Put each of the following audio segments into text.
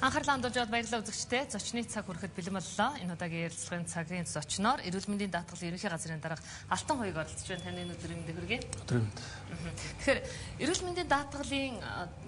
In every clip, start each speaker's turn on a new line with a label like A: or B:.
A: Анхаарлаа хандуулж байгаад баярлалаа үзэгчдээ. Зочны цаг хүрэхэд бэлэн боллоо. Энэ удаагийн ярилцлагын цагийн зочноор эрүүл мэндийн даатгалын ерөнхий газрын дарга Алтанхуяг оролцож байна. Таны энэ өдрийн мэндийг хүргэе.
B: Өдрийн мэнд.
A: Тэгэхээр эрүүл мэндийн даатгалын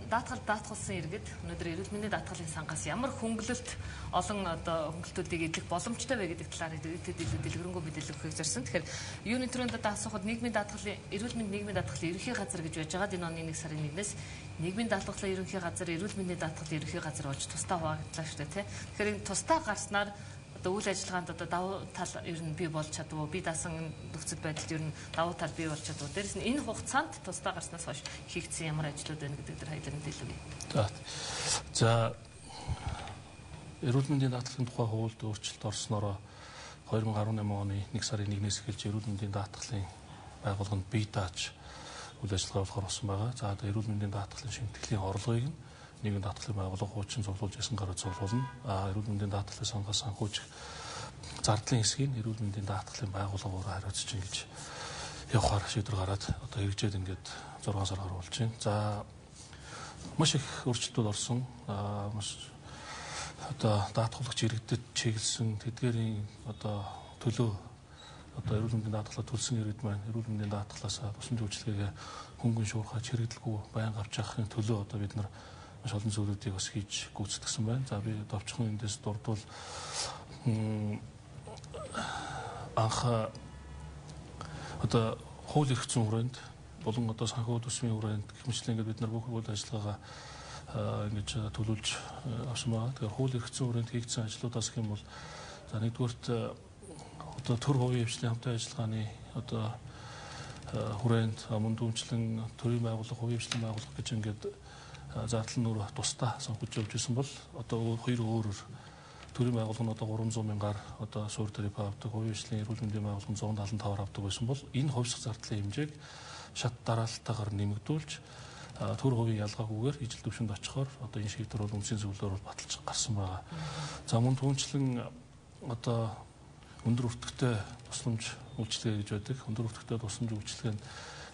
A: даатгал даатгалсан иргэд өнөөдөр эрүүл мэндийн даатгалын сангаас ямар хөнгөлөлт олон одоо хөнгөлтүүдийг эдлэх боломжтой вэ гэдэг талаар иргэдэд илүү дэлгэрэнгүй мэдээлэл өгөхийг зорьсон. Тэгэхээр юуны түрүүнд одоо асуухад нийгмийн даатгалын эрүүл мэнд нийгмийн даатгалын ерөнхий газар гэж байж байгаад энэ оны 1 сарын 1-ээс нийгмийн даатгалын ерөнхий газар, эрүүл мэндийн даатгалын ерөнхий газар болж тусдаа хуваагдлаа шүү дээ, тий. Тэгэхээр энэ тусдаа гарснаар одоо үйл ажиллагаанд одоо давуу тал ер нь бий болж чадвуу, бие даасан нөхцөл байдалд ер нь давуу тал бий болж чадвуу. Дээрээс нь энэ хугацаанд тусдаа гарснаас хойш хийгдсэн ямар ажлууд байна гэдэг дээр хоёулаа мэдээлэл өгье.
B: За эрүүл мэндийн даатгалын тухай хуульд өөрчлөлт орсноороо 2018 оны 1 сарын 1-ээс эхэлж эрүүл мэндийн даатгалын байгууллаганд бие дааж үйл ажиллагаа явуулахар болсон байгаа. За одоо эрүүл мэндийн даатгалын шимтгэлийн орлогыг нь нийгмийн даатгалын байгууллага хуучин цуглуулж ясан гаруй цуглуулна. Эрүүл мэндийн даатгалын сангаас санхүүжих зардлын хэсгийг эрүүл мэндийн даатгалын байгууллага өөрөө хариуцж ингэж явахаар шийдвэр гараад одоо хэрэгжээд ингээд 6 сар гаруй болж байна. За маш их өөрчлөлтүүд орсон. Маш одоо даатгуулагч иргэдэд чиглэсэн тэдгээрийн одоо төлөө одоо эрүүл мэндийн даатгалаа төлсөн иргэд маань эрүүл мэндийн даатгалаас тусламж үйлчилгээгээ хөнгөн шуурхай чирэгдэлгүй байнга авч явахын төлөө одоо бид нар маш олон зүйлүүдийг бас хийж гүйцэтгсэн байна. За би товчхон эндээс дурдвал анх одоо хууль эрх зүйн хүрээнд болон одоо санхүү төсвийн хүрээнд гэх мэтлэн ингээд бид нар бүх үйл ажиллагаагаа ингэж төлөвлөж авсан байгаа. Тэгэхээр хууль эрх зүйн хүрээнд хийгдсэн ажлуудаас гэх юм бол за нэгдүгээрт одоо төр хувийн хвшлийн хамтын ажиллагааны одоо хүрээнд мөн дүүнчлэн төрийн байгууллага, хувийн хвшлийн байгууллага гэж ингээд зардал нь өөрөө тусдаа санхүүж явж исэн бол одоо хоёр өөрөөр төрийн байгууллага нь одоо 300 мянгаар одоо суурь тариф авдаг, хувийн хвшлийн эрүүл мэндийн байгууллага нь 175-аар авдаг байсан бол энэ хувьсах зардлын хэмжээг шат дараалтайгаар нэмэгдүүлж төр хувийн ялгаагүйгээр ижил түвшинд очихоор одоо энэ шийдвэр бол үндсийн зөвлөлөөр бол баталж гарсан байгаа. За мөн түүнчлэн одоо өндөр өртөгтэй тусламж үйлчилгээ гэж байдаг. Өндөр өртөгтэй тусламж үйлчилгээнд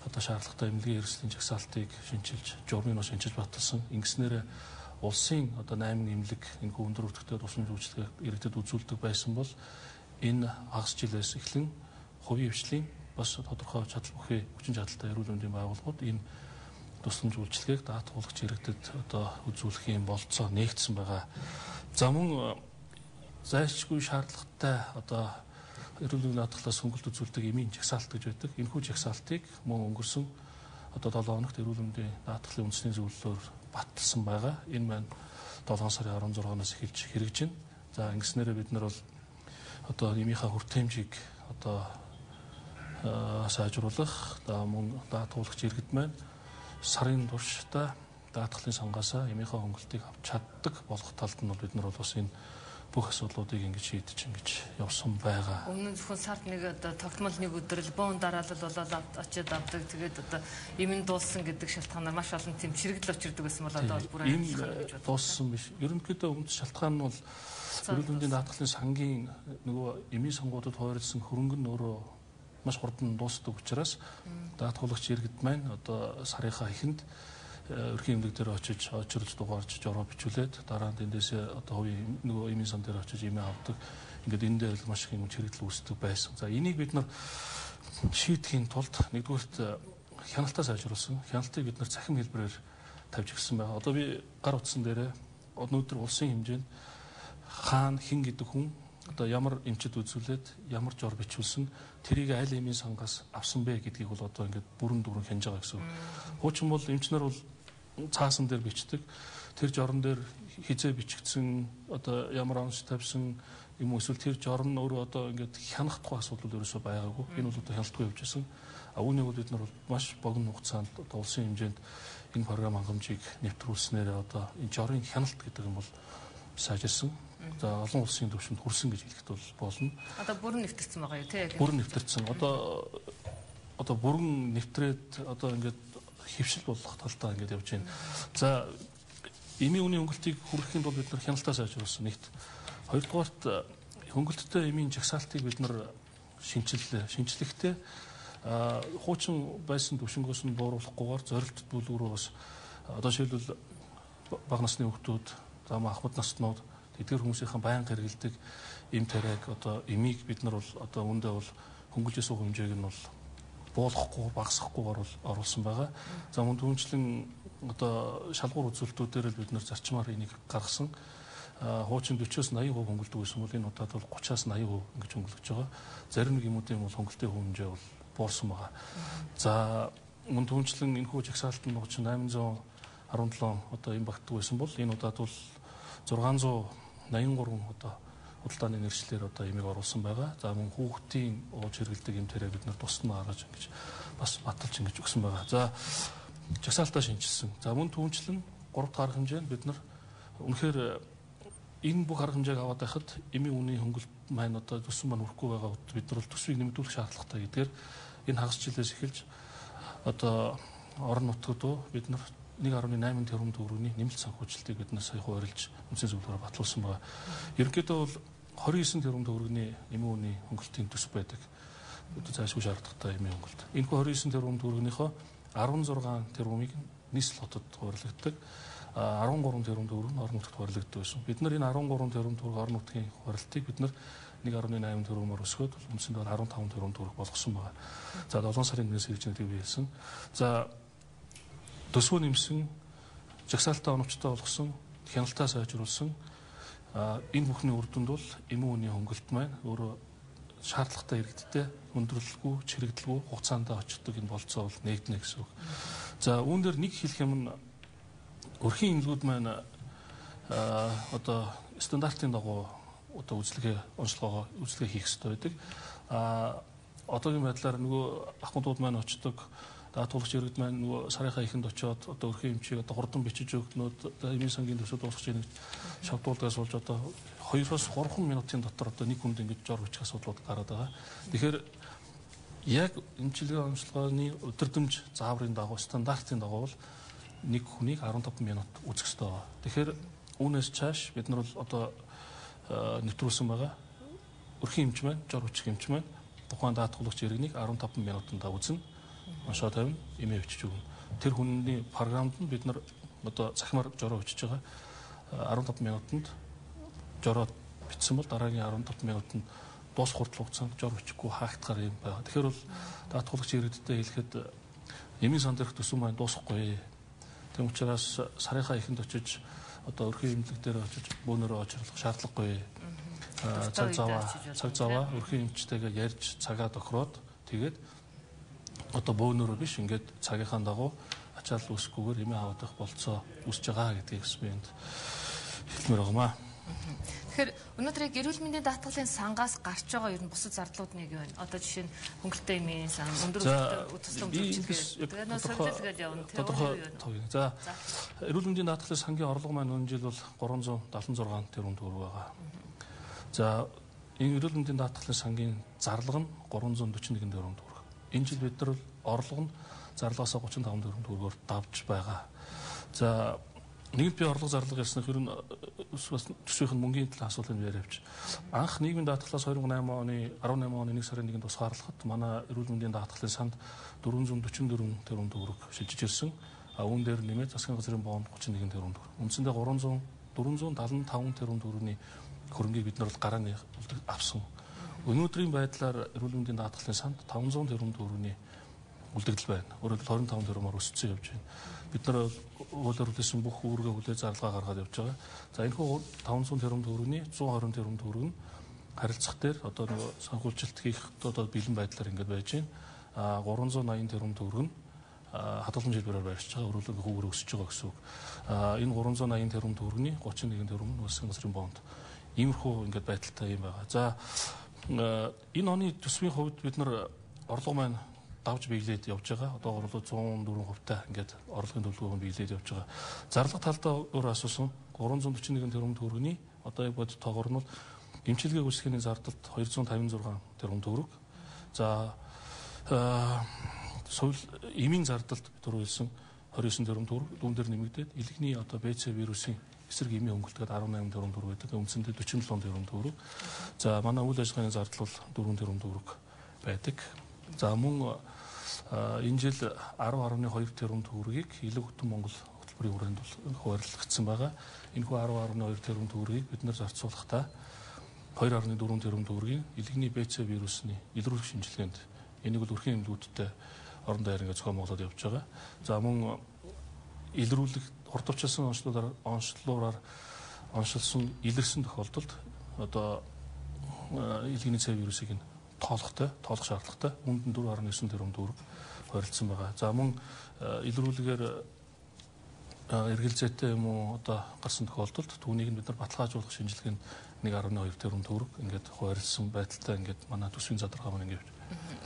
B: одоо шаардлагатай эмнэлгийн хэрэгслийн жагсаалтыг шинчилж, журмыг нь шинчилж баталсан. Ингэснээр улсын одоо 8 эмнэлэг энэхүү өндөр өртөгтэй тусламж үйлчилгээ иргэдэд үзүүлдэг байсан бол энэ хагас жилээс эхлэн хувийн хвшлийн бас тодорхой чадал бүхий хүчин чадалтай эрүүл мэндийн байгууллагууд энэ тусламж үйлчилгээг даатгуулагч иргэдэд одоо үзүүлэх юм болцоо нээгдсэн байгаа. За мөн зайлшгүй шаардлагатай одоо эрүүл мэндийн даатгалаас хөнгөлт үзүүлдэг эмийн жагсаалт гэж байдаг. Энэхүү жагсаалтыг мөн өнгөрсөн одоо 7 хоногт эрүүл мэндийн даатгалын үндэсний зөвлөлөөр баталсан байгаа. Энэ маань 7 сарын 16-наас эхэлж хэрэгжинэ. За ингэснээрээ бид нар бол одоо эмийнхаа хүртээмжийг одоо сайжруулах, мөн даатгуулагч иргэд маань сарын туршдаа даатгалын сангаасаа эмийнхаа хөнгөлтийг авч чаддаг болох талд нь бол бид нар бол бас энэ бүх асуудлуудыг ингэж шийдэж ингэж явсан байгаа.
A: Өмнө нь зөвхөн сард нэг одоо тогтмол нэг өдрөл бөөн дараалал болоод очиад авдаг. Тэгээд одоо эмэн дууссан гэдэг шалтгаанаар маш олон тийм чирэгдэл учирдаг байсан бол одоо бүр
B: эм дууссан биш. Ерөнхийдөө өмнө шалтгаан нь бол эрүүл мэндийн даатгалын сангийн нөгөө эмийн сангуудад хуваарлсан хөрөнгө нь өөрөө маш хурдан дуусдаг учраас даатгуулагч иргэд маань одоо сарынхаа эхэнд өрхийн эмнэлэг дээр очиж очирлж дугаарч жороо бичүүлээд дараа нь тэндээсээ одоо хувийн нөгөө эмийн сан дээр очиж эмээ авдаг. Ингээд энэ дээр л маш их юм чирэгдэл үүсдэг байсан. За энийг бид нар шийдэхийн тулд нэгдүгээрт хяналтаа сайжруулсан. Хяналтыг бид нар цахим хэлбэрээр тавьж ирсэн байгаа. Одоо би гар утсан дээрээ өнөөдөр улсын хэмжээнд хаана хэн гэдэг хүн одоо ямар эмчид үзүүлээд ямар жор бичүүлсэн тэрийг аль эмийн сангаас авсан бэ гэдгийг бол одоо ингээд бүрэн дүүрэн хянаж байгаа гэсэн үг. Хуучин бол эмчнэр бол цаасан дээр бичдэг. Тэр жорон дээр хизээ бичигдсэн одоо ямар онц тавьсан юм уу эсвэл тэр жор нь өөрөө одоо ингээд хянах тухай асуудал ерөөсөө байгаагүй. Энэ бол одоо хяналтгүй явж байсан. А үүнийг бол бид нар бол маш богино хугацаанд одоо улсын хэмжээнд энэ програм хангамжийг нэвтрүүлснээр одоо энэ жорын хяналт гэдэг юм бол сайжирсан. За олон улсын түвшинд хүрсэн гэж хэлэхэд бол болно.
A: Одоо бүрэн нэвтэрсэн байгаа юу те?
B: Бүрэн нэвтэрсэн. Одоо бүрэн нэвтрээд одоо ингээд хэвшил болох талдаа ингээд явж байна. За эмийн үнийн хөнгөлтийг хүргэхийн тулд бид нар хяналтаа сайжруулсан нэгт. Хоёрдугаарт хөнгөлттэй эмийн жагсаалтыг бид нар шинчиллээ. Шинчлэхдээ хуучин байсан түвшингөөс нь бууруулахгүйгээр зорилт бүлэг рүү бас одоо жишээлбэл бага насны хүүхдүүд за ахмад наснууд тэдгэр хүмүүсийн байнга хэрэглэдэг эм тариаг одоо эмийг бид нар бол одоо үүндээ бол хөнгөлж суух хэмжээг нь бол буулгахгүй багасгахгүйгээр бол оруулсан байгаа. За мөн түнчлэн одоо шалгуур үзүүлэлтүүдээр л бид нар зарчмаар энийг гаргасан. Хуучин 40-оос 80% хөнгөлдөг байсан бол энэ удаад бол 30-аас 80% ингэж хөнгөлөж байгаа. Зарим нэг юмуудын бол хөнгөлтийн хэмжээ бол буурсан байгаа. За мөн түнчлэн энэхүү жагсаалтанд 817 одоо юм багтдаг байсан бол энэ удаад бол 683 одоо худалдааны нэршлэр одоо эмийг оруулсан байгаа. За мөн хүүхдийн ууж хэрэглэдэг эм тэрэ бид нар тусад нь гаргаж ингэж бас баталж ингэж өгсөн байгаа. За жагсаалтаа шинжилсэн. За мөн түнчлэн 3 дахь арга хэмжээ нь бид нар үнэхээр энэ бүх арга хэмжээг аваад байхад эмийн үнийн хөнгөлт маань одоо төсвөн маань хүрэхгүй байгаа бид нар бол төсвийг нэмэгдүүлэх шаардлагатай гэдгээр энэ хагас жилээс эхэлж одоо орон нутгад бид нар 1.8 тэрбум төгрөгийн нэмэлт санхүүжилтийг бид нар сая хуваарлж үндсэн зөвлөгөөрөөр батлуулсан байгаа. Ерөнхийдөө бол 29 тэрбум төгрөгийн эмийн үнийн хөнгөлтийн төсөв байдаг. Одоо зайлшгүй шаардлагатай эмийн хөнгөлт. Энэхүү 29 тэрбум төгрөгнийхөө 16 тэрбумыг нийслэл хотод хуваарлагддаг. 13 тэрбум төгрөг нь орон нутагт хуваарлагддаг байсан. Бид нар энэ 13 тэрбум төгрөг орон нутгийн хуваарлтыг бид нар 1.8 тэрбумаар өсгөөд үндсэндээ 15 тэрбум төгрөг болгосон байгаа. За 7 сарын 1-ээс хэрэгжинэ гэдгийг би хэлсэн. За төсвөө нэмсэн, жагсаалтаа оновчтой болгосон, хяналтаа сайжруулсан энэ бүхний үр дүнд бол эмийн үнийн хөнгөлт маань өөрөө шаардлагатай иргэдтэй өндөрлөлгүй, чирэгдэлгүй хугацаанд очдог энэ болцоо бол нэгднэ гэсэн үг. За үүн дээр нэг хэлэх юм нь өрхийн эмнэлгүүд маань одоо стандартын дагуу одоо үзлэгээ онцлогоо үзлэгээ хийх ёстой байдаг. Одоогийн байдлаар нөгөө ахмадууд маань очдог даатгуулагч иргэд маань нөгөө сарынхаа ихэнд очиод одоо өрхийн эмчийг одоо хурдан бичиж өгнөд одоо эмийн сангийн төсөө дуусгах гэж шавдуулдгаас болж одоо 2-3 минутын дотор одоо нэг хүнд ингэж жор бичих асуудлууд гараад байгаа. Тэгэхээр яг эмчилгээ онцлогооны удирдамж зааврын дагуу стандартын дагуу бол нэг хүнийг 15 минут үзэх ёстой байгаа. Тэгэхээр үүнээс цааш бид нар бол одоо нэвтрүүлсэн байгаа. Өрхийн эмч маань, жор бичих эмч маань тухайн даатгуулагч иргэнийг 15 минутанд үзнэ. Оншоо тавина, эмээ бичиж өгнө. Тэр хүний програмд нь бид нар одоо цахимаар жороо бичиж байгаа. 15 минутанд жороо бичсэн бол дараагийн 15 минутанд дуусах хүртэл хугацаанд жор бичихгүй хаагдахаар юм байгаа. Тэгэхээр бол даатгуулагч иргэдтэй хэлэхэд эмийн сан дээрх төсөв маань дуусахгүй. Тэм учраас сарынхаа эхэнд очиж одоо өрхийн эмнэлэг дээр очиж бөөнөрөө очирлох шаардлагагүй. Цаг заваа өрхийн эмчтэйгээ ярьж цагаа тохироод тэгээд одоо бөөнөрөө биш ингээд цагийнхаа дагуу ачаал үүсэхгүйгээр эмээ аваад байх болцоо үүсэж байгаа гэдгийг бас би энд хэлмээр байгаамаа.
A: Тэгэхээр өнөөдөр яг эрүүл мэндийн даатгалын сангаас гарч байгаа ер нь бусад зардлууд нэг юу вэ? Одоо жишээ нь хөнгөлөлттэй эмийн сан, өндөр туслан үзүүлэлт. Тэгээд нөө сорилол гэж явна.
B: Тодорхой. За эрүүл мэндийн даатгалын сангийн орлого маань энэ жил бол 376 тэрбум төгрөг байгаа. За энэ эрүүл мэндийн даатгалын сангийн зарлага нь 341 тэрбум төгрөг. Энэ жил бид нар орлого нь зарлагаас 35 тэрбум төгрөгөөр давж байгаа. За нэгэнт би орлого зарлага ярьснах ер нь бас төсвийнх нь мөнгөний талаар асуултыг яриа авч. Анх нийгмийн даатгалаас 2008 оны 18 оны 1 сарын 1-нд тусгаарлахад манай эрүүл мэндийн даатгалын санд 444 тэрбум төгрөг шилжиж ирсэн. А үүн дээр нэмээд засгийн газрын бонд 31 тэрбум төгрөг. Үндсэндээ 475 тэрбум төгрөгийн хөрөнгийг бид нар бол гарааны авсан. Өнөөдрийн байдлаар эрүүл мэндийн даатгалын санд 500 тэрбум төгрөгийн үлдэгдэл байна. Өөрөөр хэлбэл 25 тэрбумаар өссөн явж байна. Бид нар хуулиар хүлээсэн бүх үүргээ хүлээ зарлага гаргаад явж байгаа. За энэхүү 500 тэрбум төгрөгийн 120 тэрбум төгрөг нь харилцах дээр одоо нөгөө санхүүжилт хийх одоо бэлэн байдлаар ингээд байж байна. А 380 тэрбум төгрөг нь хадгаламж хэлбэрээр байршиж байгаа. Өөрөөр хэлбэл хүүгээр өсөж байгаа гэсэн үг. А энэ 380 тэрбум төгрөгийн 31 тэрбум нь засгийн газрын бонд. Иймэрхүү ингээд байдалтай юм байгаа. За энэ оны төсвийн хувьд бид нар орлого маань давж биелээд явж байгаа. Одоогор бол 104% ингээд орлогын төлөвлөгөөгөө биелээд явж байгаа. Зарлага талдаа өөр асуусан 341 тэрбум төгрөгийн одоо яг бодит тоогоор нь бол эмчилгээ үйлчилгээний зардалд 256 тэрбум төгрөг. За сувил эмийн зардалд түрүү хэлсэн 29 тэрбум төгрөг дүүн дээр нэмэгдээд элэгний одоо БЦ вирусын эсрэг эмийн хөнгөлтөд 18 тэрбум төгрөг байдаг. Үндсэндээ 47 тэрбум төгрөг. За манай үйл ажиллагааны зардал бол 4 тэрбум төгрөг байдаг. За мөн энэ жил 10.2 тэрбум төгрөгийг Илэг Хөтөн Монгол салбарын хүрээнд бол хуваарлагдсан байгаа. Энэхүү 10.2 тэрбум төгрөгийг бид нар зарцуулахдаа 2.4 тэрбум төгрөгийн илгэний БЦ вирусны илрүүлэх шинжилгээнд энийг бол өрхийн эмнэлгүүдтэй орон дайр ингээд зохион байгуулад явж байгаа. За мөн илрүүлэх хурдвчилсан онцлогоор оншилсан илэрсэн тохиолдолд одоо илгэний С вирусыг нь тоолох шаардлагатай. Үүнд нь 4.9 тэрбум төгрөг хорилцсон байгаа. За мөн илрүүлгээр эргэлзээтэй юм уу одоо гарсан тохиолдолд түүнийг нь бид нар баталгаажуулах шинжилгээнд 1.2 тэрбум төгрөг ингээд хуваарлсан байдалтай ингээд манай төсвийн задаргаа маань ингээд.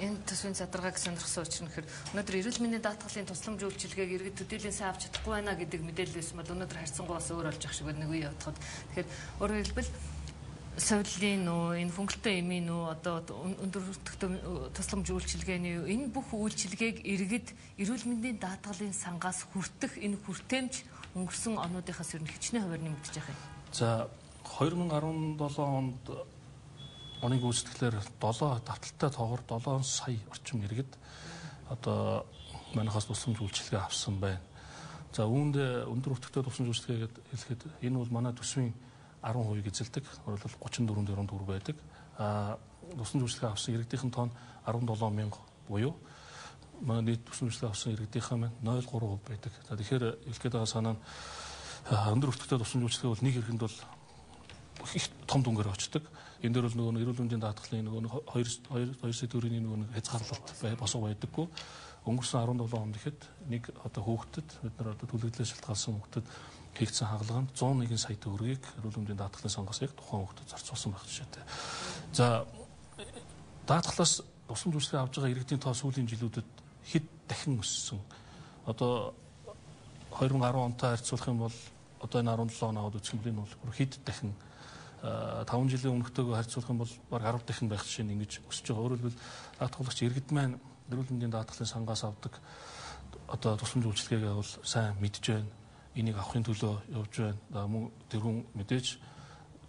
A: Энэ төсвийн задаргааг сонирхсон учир нь гэхээр өнөөдөр эрүүл мэндийн даатгалын тусламж үйлчилгээг иргэд төдийлөн сайн авч чадахгүй байна гэдэг мэдээлэл байсан бол өнөөдөр харьцангуй бас өөр болж ах шиг байна нэг үе явахад. Тэгэхээр өөрөөр хэлбэл совиллын нөө энэ хөнгөлтэй эмийн нөө одоо өндөр өртөгтэй тусламж үйлчилгээний энэ бүх үйлчилгээг иргэд эрүүл мэндийн даатгалын сангаас хүртэх энэ хүртээмж өнгөрсөн онуудынхаас ер нь хичнээн хувиар нэмэгдэж байгаа юм.
B: За 2017 онд оны гүйцэтгэлээр 7 давталтай тоогоор 7 сая орчим иргэд одоо манайхаас тусламж үйлчилгээ авсан байна. За үүнд өндөр өртөгтэй тусламж үйлчилгээ гэдээ хэлэхэд энэ бол манай төсвийн 10% эзэлдэг. Өөрөлдөл 34 тэрбум төгрөг байдаг. А тусламж үйлчилгээ авсан иргэдийнхэн тоон 17 мянга буюу манай нийт тусламж үйлчилгээ авсан иргэдийнхэн маань 0.3% байдаг. За тэгэхээр хэлэх гээд байгаа санаа нь өндөр өртөгтэй тусламж үйлчилгээ бол нэг эрхэнд бол их том дүнгээр очдог. Энэ дээр бол нөгөө эрүүл мэндийн даатгалын нөгөө 2 сая төгрөгийн нөгөө хязгаарлалт босго байдаггүй. Өнгөрсөн 17 онд ихэд нэг одоо хүүхдэд бид нар одоо түлхэглээс шалтгаалсан хүүхдэд хийгдсэн хагалгаа нь 101 сая төгрөгийг эрүүл мэндийн даатгалын сангаас яг тухайн хүүхдэд зарцуулсан байх жишээтэй. За даатгалаас тусламж үйлчилгээ авж байгаа иргэдийн тоо сүүлийн жилүүдэд хэд дахин өссөн. Одоо 2010 онтой харьцуулах юм бол одоо энэ 17 он аваад үзэх юм бол энэ бол хэд дахин 5 жилийн өмнөхтэйгөө харьцуулах юм бол бараг 10 дахин байх жишээ нь ингэж өсөж байгаа. Өөрөөр хэлбэл даатгуулагч иргэд маань эрүүл мэндийн даатгалын сангаас авдаг одоо тусламж үйлчилгээгээ бол сайн мэдж байна. Энийг авахын төлөө явж байна. За мөн тэрхүүн мэдээж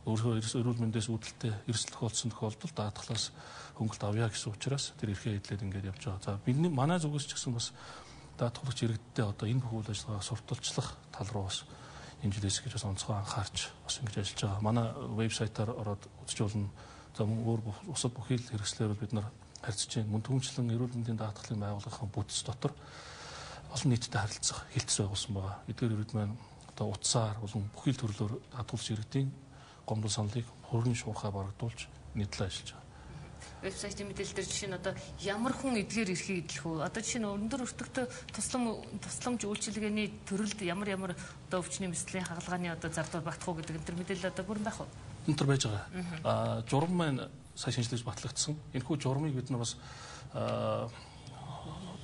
B: өөрөө эрүүл мэндээс үүдэлтэй эрсдэл тохиолдсон тохиолдолд даатгалаас хөнгөлт авъя гэсэн учраас тэр эрхээ хэдлээд ингээд явж байгаа. За бидний манай зүгээс ч гэсэн бас даатгуулагч иргэдтэй одоо энэ бүх үйл ажиллагааг сурталчлах тал руу бас энэ жилээс гэж бас онцгой анхаарч бас ингэж ажиллаж байгаа. Манай вебсайтаар ороод үзэж болно. За мөн өөр бусад бүхий л хэрэгслээр бид нар харьцаж байна. Мөн түншлэн эрүүл мэндийн даатгалын байгууллагын бүтц дотор олон нийтэд харилцах хилцс байгуулсан байгаа. Эдгээр иргэд маань одоо утсаар болон бүхий л төрлөөр даатгуулагч иргэдийн гомдол саналыг хурдан шуурхай барагдуулж нийтлээ ажиллаж байгаа.
A: Вебсайтын мэдээлэл дээр жишээ нь одоо ямар хүн эдгээр эрхийг эдлэх үү? Одоо жишээ нь өндөр өртөгтэй тусламж үйлчилгээний төрөлд ямар ямар одоо өвчний мэслийн хагалгааны одоо зардал багтах уу гэдэг энэ төр мэдээлэл одоо бүрэн байх уу?
B: Энэ төр байж байгаа. Журам маань сая шинжилж батлагдсан. Энэхүү журмыг бид нар бас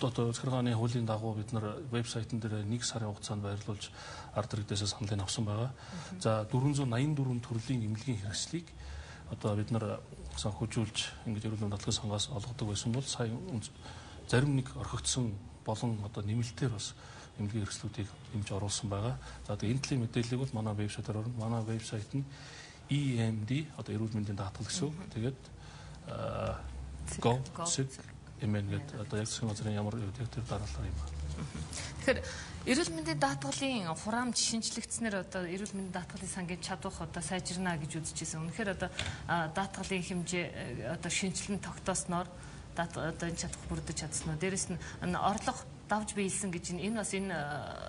B: одоо захиргааны хуулийн дагуу бид нар вебсайтн дээр 1 сарын хугацаанд байрлуулж ард иргэдээс саналыг авсан байгаа. За 484 төрлийн эмнэлгийн хэрэгслийг одоо бид нар санхүүжүүлж ингэж эрүүл мэндийн даатгалын сангаас олгодог байсан бол сая зарим нэг орхигдсон болон одоо нэмэлтээр бас эмнэлгийн хэрэгслүүдийг нэмж оруулсан байгаа. За тэгээ энэ төрлийн мэдээллийг бол манай вебсайтаар орно. Манай вебсайт нь EMD одоо эрүүл мэндийн даатгал гэсэн үг. Тэгээд go.mn гэдэг одоо яг засгийн газрын ямар яг тэр дараалал юм байна.
A: Тэгэхээр эрүүл мэндийн даатгалын хураамж шинжлэгдснээр одоо эрүүл мэндийн даатгалын сангийн чадвах одоо сайжирна гэж үзчихсэн. Үнэхээр одоо даатгалын хэмжээ одоо шинжилэн тогтоосноор одоо энэ чадвах бүрдэж чадсан уу? Дээрэс нь орлого давж биелсэн гэж энэ бас энэ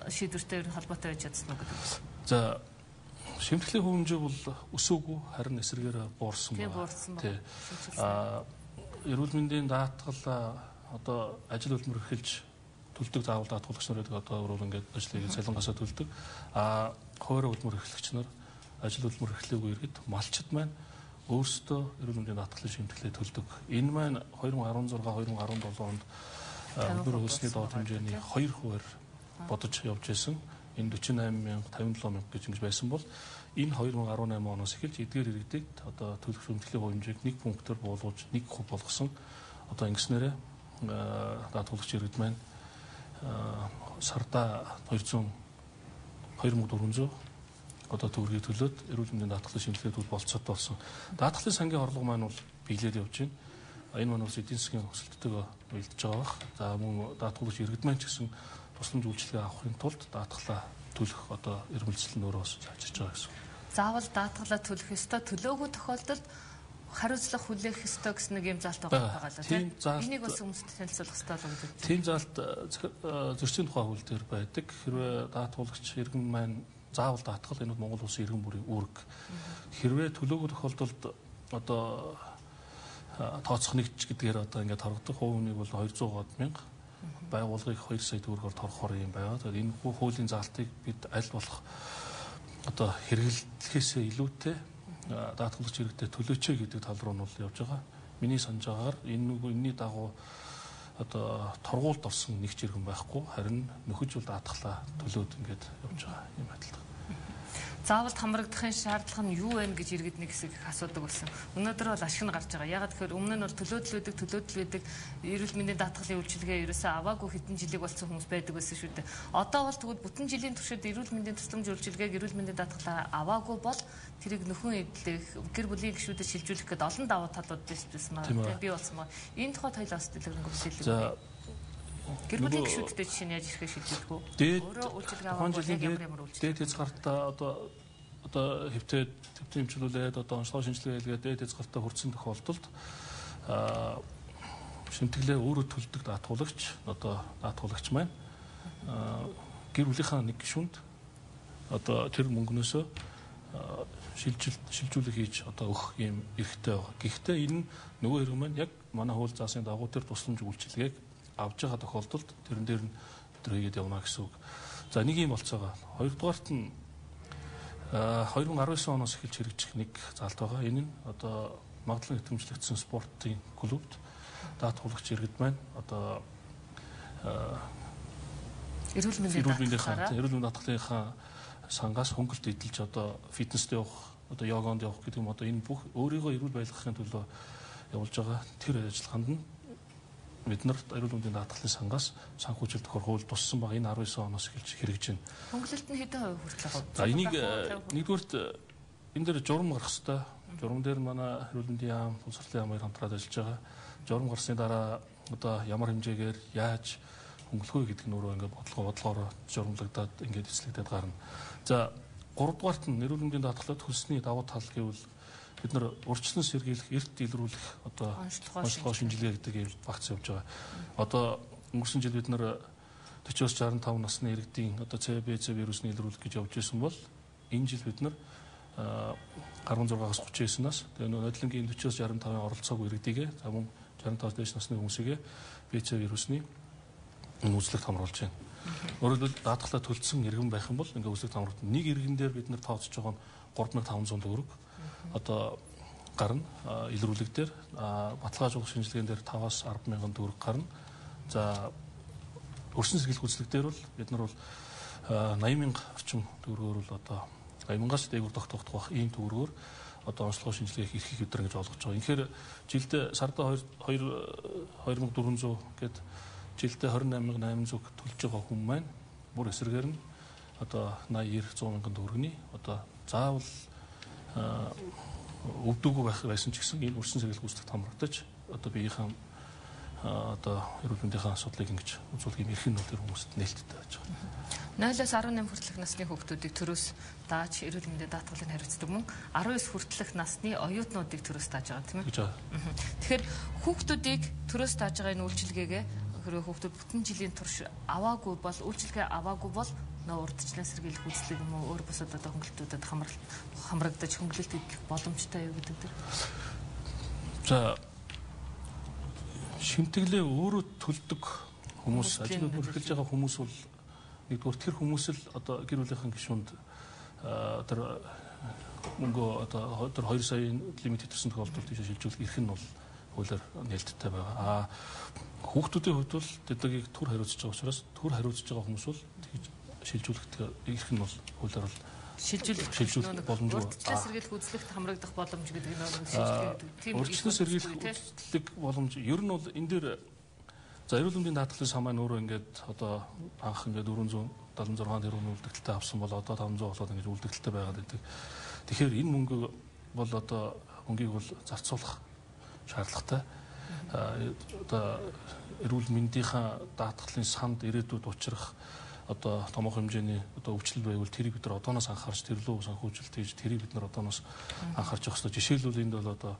A: шийдвэртэй ер нь холбоотой байж чадсан уу гэдэг.
B: За шимтгэлийн хэмжээ бол өсөөгүй, харин эсрэгээр буурсан
A: байна. Тий.
B: Эрүүл мэндийн даатгал одоо ажил хөдөлмөр эрхэлж төлдөг заавал даатгуулагч нар гэдэг одоо өөрөөр ингээд ажлыг цалингаасаа төлдөг. А хуваарь хөдөлмөр эрхлэгч нар ажил хөдөлмөр эрхлээгүй иргэд малчид маань өөрсдөө эрүүл мэндийн даатгалын шимтгэлээ төлдөг. Энэ маань 2016 2017 онд хөдөлмөр хөлсний доод хэмжээний 2 хувиар бодож явж байсан. Энэ 48 мянга 57 мянга гэж ингэж байсан бол энэ 2018 оноос эхэлж эдгээр иргэдэд одоо төлөх шимтгэлийн хэмжээг 1 пунктээр буулгаж 1% болгосон. Одоо ингэснээрээ даатгуулагч иргэд маань сардаа 2400 одоо төгрөгийг төлөөд эрүүл мэндийн даатгалын шимтгэлээ төл болцоотой болсон. Даатгалын сангийн орлого маань бол биелээд явж байна. Энэ маань бас эдийн засгийн өсөлттэйгээ уялдж байгаа бах. За мөн даатгуулагч иргэд маань ч гэсэн тусламж үйлчилгээ авахын тулд даатгалаа төлөх одоо эрмэлзэл нь өөрөө бас цааширч байгаа гэсэн.
A: Заавал даатгалаа төлөх ёстой, төлөөгүй тохиолдолд хариуцлага хүлээх ёстой гэсэн нэг юм заалт байгаа л тийм. Энийг бас хүмүүст танилцуулах ёстой болов уу гэдэг.
B: Тийм заалт зөрчлийн тухай хууль дээр байдаг. Хэрвээ даатгуулагч иргэн маань заавал даатгал, энэ бол Монгол улсын иргэн бүрийн үүрэг. Хэрвээ төлөөгүй тохиолдолд одоо тооцох нэгж гэдгээр одоо ингээд торгодог. Хувь хүнийг бол 200 мянга, байгууллагыг 2 сая төгрөгөөр торгохоор юм байгаа. Тэгэхээр энэ хуулийн заалтыг бид аль болох одоо хэрэглэхээсээ илүүтэй даатгалагч иргэдэд төлөөч гэдэг тал руу нь бол явж байгаа. Миний санаж байгаагаар энэ нөгөө энэний дагуу одоо торгуульд орсон нэг ч иргэн байхгүй, харин нөхөж бол даатгалаа төлөөд ингээд явж байгаа юм адилхан.
A: Заавал хамрагдахын шаардлага нь юу вэ гэж иргэд нэг хэсэг их асуудаг болсон. Өнөөдөр бол ашиг нь гарч байгаа. Ягаад гэхээр өмнө нь бол төлөөдөл байдаг, эрүүл мэндийн даатгалын үйлчилгээ ерөөсөө аваагүй хэдэн жилиг болсон хүмүүс байдаг байсан шүү дээ. Одоо бол тэгвэл бүтэн жилийн туршид эрүүл мэндийн тусламж үйлчилгээг, эрүүл мэндийн даатгалаа аваагүй бол тэрийг нөхөн эдлэх, гэр бүлийн гишүүдэд шилжүүлэх гээд олон давуу талууд байсан маа. Би болсон маа. Энэ тухайд хоёул бас дэлгэрэнгүй мэдээлэл. Гэр бүлийн гишүүдтэй жишээ нь яаж ирэхээ шилжүүлэх үү? Өөрөө үйлчилгээ аваагүй ямар ямар үйлчилгээ.
B: Дээд хязгаартаа одоо хэвтээд хэвтэн эмчилүүлээд одоо онцлог шинжилгээ хийлгээд дээд хязгаартаа хүрсэн тохиолдолд шимтгэлээ өөрөө төлдөг даатгуулагч одоо даатгуулагч маань гэр бүлийнхаа нэг гишүүнд одоо тэр мөнгнөөсөө шилжүүлэг хийж одоо өгөх юм эрхтэй байгаа. Гэхдээ энэ нөгөө хэрэг маань яг манай хууль заасны дагуу тэр тусламж үйлчилгээг авж байгаа тохиолдолд тэрэн дээр нь бид нар хийгээд явна гэсэн үг. За нэг юм болцоогоо. Хоёрдугаарт нь 2019 оноос эхэлж хэрэгжих нэг заалт байгаа. Энэ нь одоо магадлан итгэмжлэгдсэн спортын клубт даатгуулагч иргэд маань одоо
A: эрүүл мэндийн
B: даатгалынхаа сангаас хөнгөлт эдэлж одоо фитнест явах, одоо йогонд явах гэдэг юм одоо энэ бүх өөрийгөө эрүүл байлгахын төлөө явуулж байгаа тэр ажиллагаанд нь бид нарт эрүүл мэндийн даатгалын сангаас санхүүжилт өгөхөөр хууль туссан байгаа. Энэ 19 оноос эхэлж хэрэгжиж байна.
A: Хөнгөлөлт нь хэдэн хувь хүртэл авах?
B: За энийг нэгдүгüүрт энэ дээр журам гарах хэрэгтэй. Журам дээр манай эрүүл мэндийн яам, боловсролын яам хоёр хамтраад ажиллаж байгаа. Журам гарсны дараа одоо ямар хэмжээгээр яаж хөнгөлөх вэ гэдэг нь өөрөө ингээд бодлогоороо журамлагдаад ингээд эцлэгдээд гарна. За гуравдугаарт нь эрүүл мэндийн даатгалаа төлсний давуу тал гэвэл бид нар урьдчилан сэргийлэх, эрт илрүүлэх одоо онцлогоо шинжилгээ гэдэг ийм багц явж байгаа. Одоо өнгөрсөн жил бид нар 40-65 насны иргэдийн одоо С, Б, С вирусны илрүүлэх гэж явж исэн бол энэ жил бид нар 16-аас 39 нас, тэгээ нөө нодлонгийн 40-65-ын оролцоогүй иргэдийгээ, за мөн 65-аас дээш насны хүмүүсийгээ Б, С вирусны үзлэгт хамруулж байна. Өөрөөр хэлбэл даатгалаа төлсөн иргэн байх юм бол ингээ үзлэгт хамруулна. Нэг иргэн дээр бид нар тооцож байгаа нь 3500 төгрөг одоо гарна. Илрүүлэг дээр баталгаажуулах шинжилгээнд дээр 5-аас 10 мянган төгрөг гарна. За өрсөн сэргийлэх үзлэг дээр бол бид нар бол 80 мянга орчим төгрөгөөр бол одоо 80 мянгаас дээгүүр тогтоох байх ийм төгрөгөөр одоо онцлогоо шинжилгээх эрхийг бид нар ингэж олгож байгаа. Үнэхээр жилдээ сардаа 2400 гээд жилдээ 28800 төлж байгаа хүн маань бүр эсрэгээр нь одоо 80 90 100 мянган төгрөгийн одоо заавал өвдөөгүй байх байсан ч гэсэн энэ өрсөн сэргийлэх үйлчлэгт хамрагдаж одоо биеийнхээ одоо эрүүл мэндийн асуудлыг ингэж үзүүлэх юм эрх нь бол тэр хүмүүст нээлттэй байж байгаа.
A: 0-аас 18 хүртэлх насны хүүхдүүдийг төрөөс дааж эрүүл мэндийн даатгалыг хариуцдаг мөн 19 хүртэлх насны оюутнуудыг төрөөс дааж байгаа тийм ээ. Тэгэхээр хүүхдүүдийг төрөөс дааж байгаа энэ үйлчилгээгээ хэрвээ хүүхдүүд бүтэн жилийн турш аваагүй бол үйлчилгээ аваагүй бол нөө урьдчилан сэргийлэх үзлэг юм уу өөр бусад одоо хөнгөлөлтүүдэд хамрагдаж хөнгөлөлт эдлэх боломжтой юу гэдэг дээр.
B: За шимтгэлээ өөрөө төлдөг хүмүүс, ажил эрхэлж байгаа хүмүүс бол нэгдүгээр тэр хүмүүс л одоо гэр бүлийнхэн гишүүнд тэр мөнгө одоо тэр 2 саяын лимит хэвтэрсэн тохиолдолд тийшээ шилжүүлэх эрх нь бол хуулиар нээлттэй байгаа. А хүүхдүүдийн хувьд бол тэднийг төр хариуцж байгаа учраас төр хариуцж байгаа хүмүүс бол тэгж шилжүүлэх эрх нь бол хуулиар бол
A: шилжүүлэх боломжгүй. Урьдчилан сэргийлэх үзлэгт хамрагдах боломж гэдэг нь шилжүүлэх гэдэг. Тийм
B: урьдчилан сэргийлэх үзлэг боломж ер нь бол энэ дээр за эрүүл мэндийн даатгалын сан маань өөрөө ингээд одоо анх ингээд 476 тэрбум үлдэгдэлтэй авсан бол одоо 500 болоод ингэж үлдэгдэлтэй байгаад байдаг. Тэгэхээр энэ мөнгө бол одоо мөнгийг бол зарцуулах шаардлагатай. Одоо эрүүл мэндийнхаа даатгалын санд ирээдүйд учрах одоо томоохон хэмжээний одоо өвчлөл байвал тэрийг бид нар одооноос анхаарч тэр лөө санхүүжилт хийж тэрийг бид нар одооноос анхаарч явах хэрэгтэй. Жишээлбэл энд бол одоо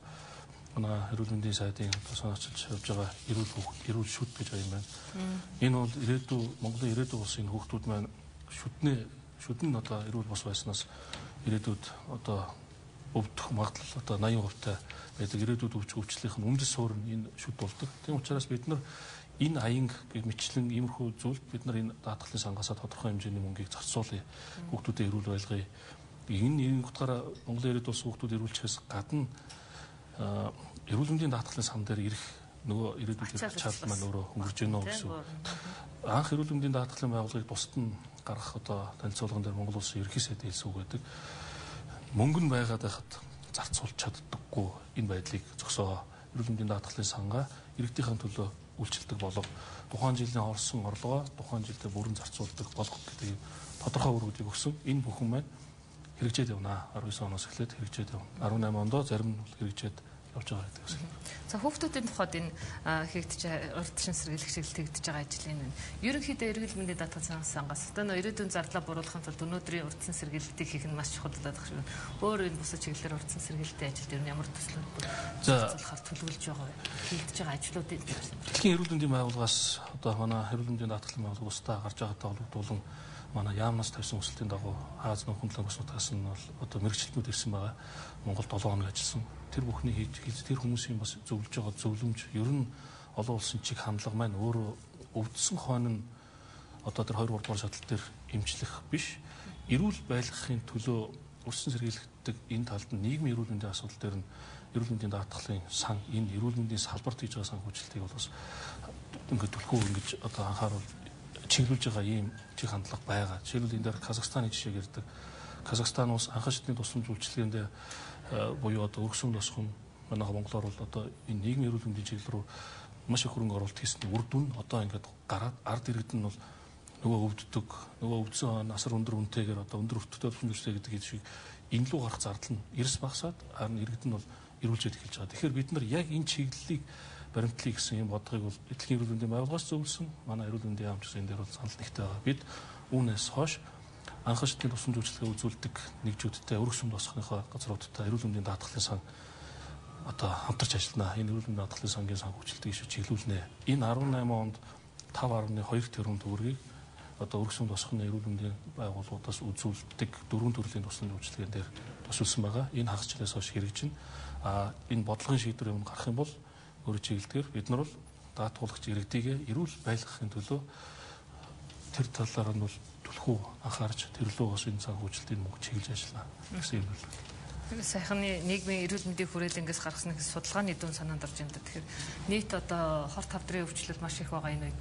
B: манай эрүүл мэндийн сайдын одоо санаачилж явж байгаа эрүүл хүүхд, эрүүл шүд гэж байгаа юм байна. Энэ бол ирээдүй Монголын ирээдүй улсын хүүхдүүд маань шүдэн нь одоо эрүүл бос байснаас ирээдүйд одоо өвдөх магадлал одоо 80% та байдаг. Ирээдүйд өвчлөлийнх нь үндэс суурь нь энэ шүд болдог. Тийм учраас бид нар энэ аянг мэтчлэн иймэрхүү зүйлд бид нар энэ даатгалын сангаасаа тодорхой хэмжээний мөнгийг зарцуулъя. Хүүхдүүдэд эрүүл байлгая. Энэ утгаараа Монголын ирээдүйд улс хүүхдүүд эрүүлчихээс гадна эрүүл мэндийн даатгалын сан дээр ирэх нөгөө ирээдүйд ирэх ачаал маань өөрөө хөнгөрж гэнэ үү гэсэн. Анх эрүүл мэндийн даатгалын байгууллагыг бусд нь гаргах одоо танилцуулган дээр Монгол улсын ерөнхий сайд хэлсэн үг байдаг. Мөнгө нь байгаад байхад зарцуулж чаддаггүй энэ байдлыг зогсоо. Эрүүл мэндийн даатгалын сангаа иргэдийнхээ төлөө үйлчилдэг болго, тухайн жилийн орсон орлогоо тухайн жилдээ бүрэн зарцуулдаг болго гэдэг тодорхой үүргүүдийг өгсөн. Энэ бүхэн маань хэрэгжээд явна. 19 оноос эхлээд хэрэгжээд явна. 18 ондоо зарим нь хэрэгжээд явж байгаа гэдэг юм.
A: За хүүхдүүдийн тухайд энэ хийгдэж урьдчилан сэргийлэх чиглэлд хийгдэж байгаа ажлын нь ерөнхийдөө эрүүл мэндийн даатгалын сангаас одоо нөө ирээдүйн зардлаа буруулахын тулд өнөөдрийн урьдчилан сэргийлэлтийг хийх нь маш чухал болоод байгаа шүү. Өөр энэ бусад чиглэлээр урьдчилан сэргийлэлтийн ажилд ер нь ямар төслүүд зарцуулахаар төлөвлөж байгаа вэ? Хийгдэж байгаа ажлуудын
B: дэлхийн эрүүл мэндийн байгууллагаас одоо манай эрүүл мэндийн даатгалын байгууллага бусдаа гарч байгаатай холбогдуулан манай яамнаас тавьсан өсөлтийн дагуу Аз нөхөн талын нутгаас нь бол одоо мэргэжилтнүүд ирсэн байгаа. Монгол 7 хоног ажилласан. Тэр бүхний хийж тэр хүмүүсийн бас зөвлөж байгаа зөвлөмж ер нь олон улсын чиг хандлага маань өөрөө өвдсөн хойно нь одоо тэр 2 3 дугаар шатлал дээр эмчлэх биш. Эрүүл байлгахын төлөө өрсөн сэргийлэгддэг энэ талд нь нийгмийн эрүүл мэндийн асуудал дээр нь эрүүл мэндийн даатгалын сан энэ эрүүл мэндийн салбарт хийж байгаа санхүүжилтийг бол бас ингээд түлхүү ингэж одоо анхааруул чиглүүлж байгаа ийм чиг хандлага байгаа. Жишээлбэл энэ дээр Казахстаны жишээг ярьдаг. Казахстан улс анхан шатны тусламж үйлчилгээндээ буюу одоо өргөсөн тосхон манайха монголоор бол одоо энэ нийгмийн эрүүл мэндийн чиглэл рүү маш их хөрөнгө оруулалт хийсэн үр дүн одоо ингээд гараад ард иргэд нь бол нөгөө өвддөг, нөгөө өвдсөн асар өндөр үнэтэйгээр одоо өндөр өвдөлтөд тусламж гэдэг шиг энэ лүү гарах зардал нь эрс багасаад иргэд нь бол эрүүлжээд эхэлж байгаа. Тэгэхээр бид нар яг энэ чиглэлийг баримтлыг гэсэн юм бодлогыг бол дэлхийн эрүүл мэндийн байгууллагаас зөвлөсөн. Манай эрүүл мэндийн яам ч гэсэн энэ дээр бол санал нэгтэй байгаа. Бид үүнээс хойш анхан шатны тусламж үйлчилгээ үзүүлдэг нэгжүүдтэй өргөсөн босхныхоо газруудтай эрүүл мэндийн даатгалын сан одоо хамтарч ажиллана. Энэ эрүүл мэндийн даатгалын сангийн санхүүжилтийг ишүү чиглүүлнэ. Энэ 18 онд 5.2 тэрбум төгрөгийг одоо өргөсөн босхны эрүүл мэндийн байгууллагуудаас үзүүлдэг дөрвөн төрлийн тусламж үйлчилгээн дээр тусалсан байгаа. Энэ хагас жилээс хойш хэрэгжинэ. А энэ бодлогын шийдвэр юм гарах юм бол өөрөөр чиглэлээр бид нар бол даатгуулагч иргэдийг эрүүл байлгахын төлөө тэр талаар нь бол түлхүү анхаарч тэр лөө бас энэ санхүүжилтийн мөнгө чиглэж ажиллана гэсэн юм бол.
A: Сайхны нийгмийн эрүүл мэндийн хүрээлэнгээс гаргасан нэг судалгааны дүн санаанд орж байна. Тэгэхээр нийт одоо хорт хавдрын өвчлөл маш их байгаа энэ үед.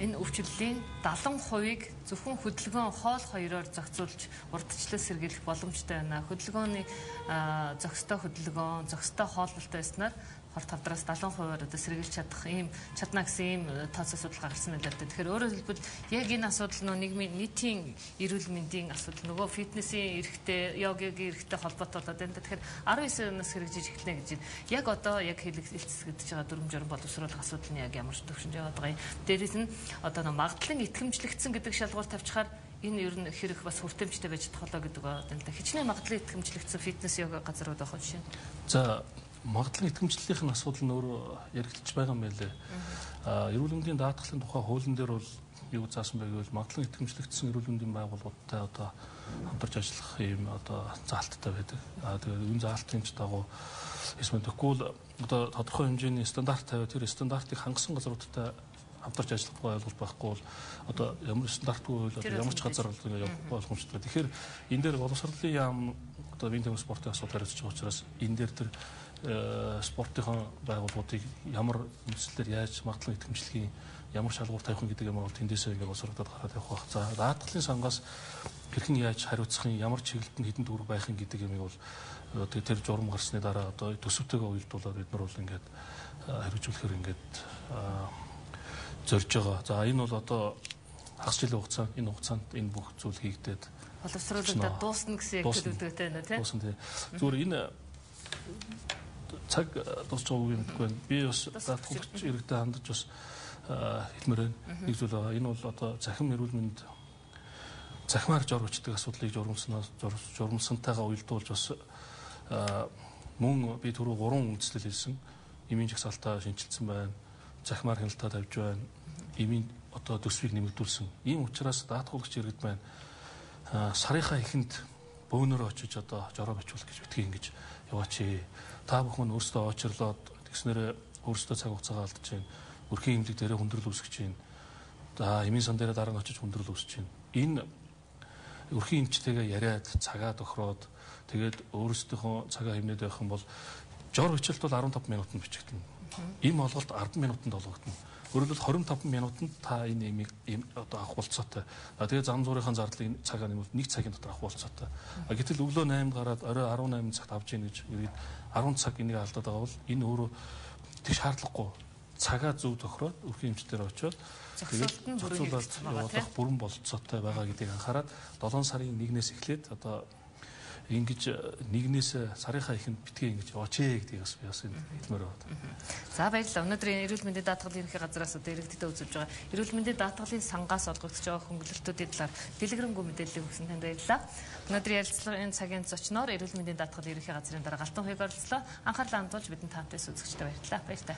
A: Энэ өвчлөлийн 70%-ийг зөвхөн хөдөлгөөн хоол хоёроор зохицуулж урьдчилан сэргийлэх боломжтой байна. Хөдөлгөөний зохистой хөдөлгөөн, зохистой хооллолтой байснаар хорт хавдраас 70%-аар одоо сэргийлж чадах ийм чадна гэсэн ийм тооцоо судалгаа гарсан байлаа. Тэгэхээр өөрөөр хэлбэл яг энэ асуудал нөө нийгмийн нийтийн эрүүл мэндийн асуудал нөгөө фитнесийн эрхтэй, йогагийн эрхтэй холбоотой болоод байна. Тэгэхээр 19 оноос хэрэгжиж эхэлнэ гэж байна. Яг одоо яг хэлцэгдэж байгаа дүрм журам боловсруулах асуудал нь яг ямар ч төвшөнд яваад байгаа юм. Дээрээс нь одоо нөө магадлан итгэмжлэгдсэн гэдэг шалгуур тавьчихаар энэ ер нь хэрэг бас хүртээмжтэй байж чадах болоо гэдэг байна л да. Хичнээн магадлан итгэмжлэгдсэн фитнес йога газрууд байх жишээ.
B: За магадлан итгэмжлэлийнх нь асуудал нь өөрөө яригдчих байгаа юм байлээ. Эрүүл мэндийн даатгалын тухай хуулийн дээр бол юу заасан бэ гэвэл магадлан итгэмжлэгдсэн эрүүл мэндийн байгууллагуудтай одоо хамтарч ажиллах ийм одоо заалттай байдаг. Тэгээд энэ заалтын ч дагуу эсвэл тэгэхгүй бол одоо тодорхой хэмжээний стандарт тавиад тэр стандартыг хангасан газруудтай хамтарч ажиллахгүй ойлголт байхгүй бол одоо ямар стандартгүй байвал одоо ямар ч газар бол явах боломжтой. Тэгэхээр энэ дээр боловсролын яам одоо биеийн тамир спортын асуудал хариуцж байгаа учраас энэ дээр тэр спортын байгууллагуудыг ямар үндслээр яаж магадлан итгэмжлэхийн ямар шалгуур тавих гэдэг юм бол тэндээсээ ингээд боловсрогдоод гараад явах байх. За даатгалын сангаас хэрхэн яаж хариуцах юм, ямар чиглэлд нь хэдэн төгрөг байх юм гэдэг юмыг бол тэр журам гарсны дараа одоо төсөвтэйгээ уялдуулаад бид нар бол ингээд хэрэгжүүлэхээр ингээд зорж байгаа. За энэ бол одоо хагас жилийн хугацаа, энэ хугацаанд энэ бүх зүйл хийгдээд
A: боловсруулагдаад дуусна гэсэн яг төлөвлөгөөтэй байна тийм.
B: Дуусна тийм. Зүгээр энэ цаг дуусч байгаа үг юм мэдэхгүй байна. Би бас даатгуулагч иргэдэд хандаж бас хэлмээр байна. Нэг зүйл байгаа. Энэ бол одоо цахим эрүүл мэнд Цахимаар жор бичдэг асуудлыг журмсантайгаа уялдуулж бас мөн би түрүү 3 үндслэл хэлсэн. Эмийн жагсаалтаа шинэчилсэн байна. Цахимаар хяналтаа тавьж байна. Эмийн одоо төсвийг нэмэгдүүлсэн. Ийм учраас даатгуулагч иргэд маань сарынхаа эхэнд бөөнөрөө очиж одоо жороо бичүүлэх гэж битгий ингэж яваач. Та бүхэн өөрсдөө очирлоод тэгснээрээ өөрсдөө цаг хугацаагаа алдаж байна. Өрхийн эмнэлэг дээрээ хүндрэл үүсгэж байна. За эмийн сан дээрээ дараа нь очиж хүндрэл үүсгэж байна. Энэ өрхийн эмчтэйгээ яриад цагаа тохироод тэгээд өөрсдийнхөө цагаа хэмнээд байх юм бол жор бичлэлт бол 15 минутанд бичигдэнэ. Эм олголт 10 минутанд олгогдоно. Өөрөөр хэлбэл 25 минутанд та энэ эмийг одоо авах болцоотой. Тэгээд зам зуурынхаа зардлыг цагаа нэмвэл 1 цагийн дотор авах болцоотой. Гэтэл өглөө 8-д гараад орой 18 цагт авч ийн гэж ирээд 10 цаг энийг алдаад байгаа бол энэ өөрөө тэг шаардлагагүй. Цагаа зөв тохироод өрхийн эмчтэр очиод
A: зохицуулалт нь бүрэн хэрэгжсэн байгаа тийм
B: бүрэн болцоотой байгаа гэдгийг анхаарад 7 сарын 1-ээс эхлээд одоо ингэж нэгнээс сарынхаа эхэнд битгий ингэж яваач ээ гэдгийг бас би бас хэлмээр байна.
A: За баярлалаа. Өнөөдрийн эрүүл мэндийн даатгалын ерөнхий газраас одоо иргэдэд үзүүлж байгаа эрүүл мэндийн даатгалын сангаас олгогдож байгаа хөнгөлөлтүүдийн талаар дэлгэрэнгүй мэдээллийг өгсөн танд баярлалаа. Өнөөдрийн ярилцлагын цагийн зочноор эрүүл мэндийн даатгалын ерөнхий газрын дарга Алтан Хуйг оролцлоо. Анхаарлаа хандуулж бидэнд таамтайс үзэгчдэд баярлалаа. Баяртай.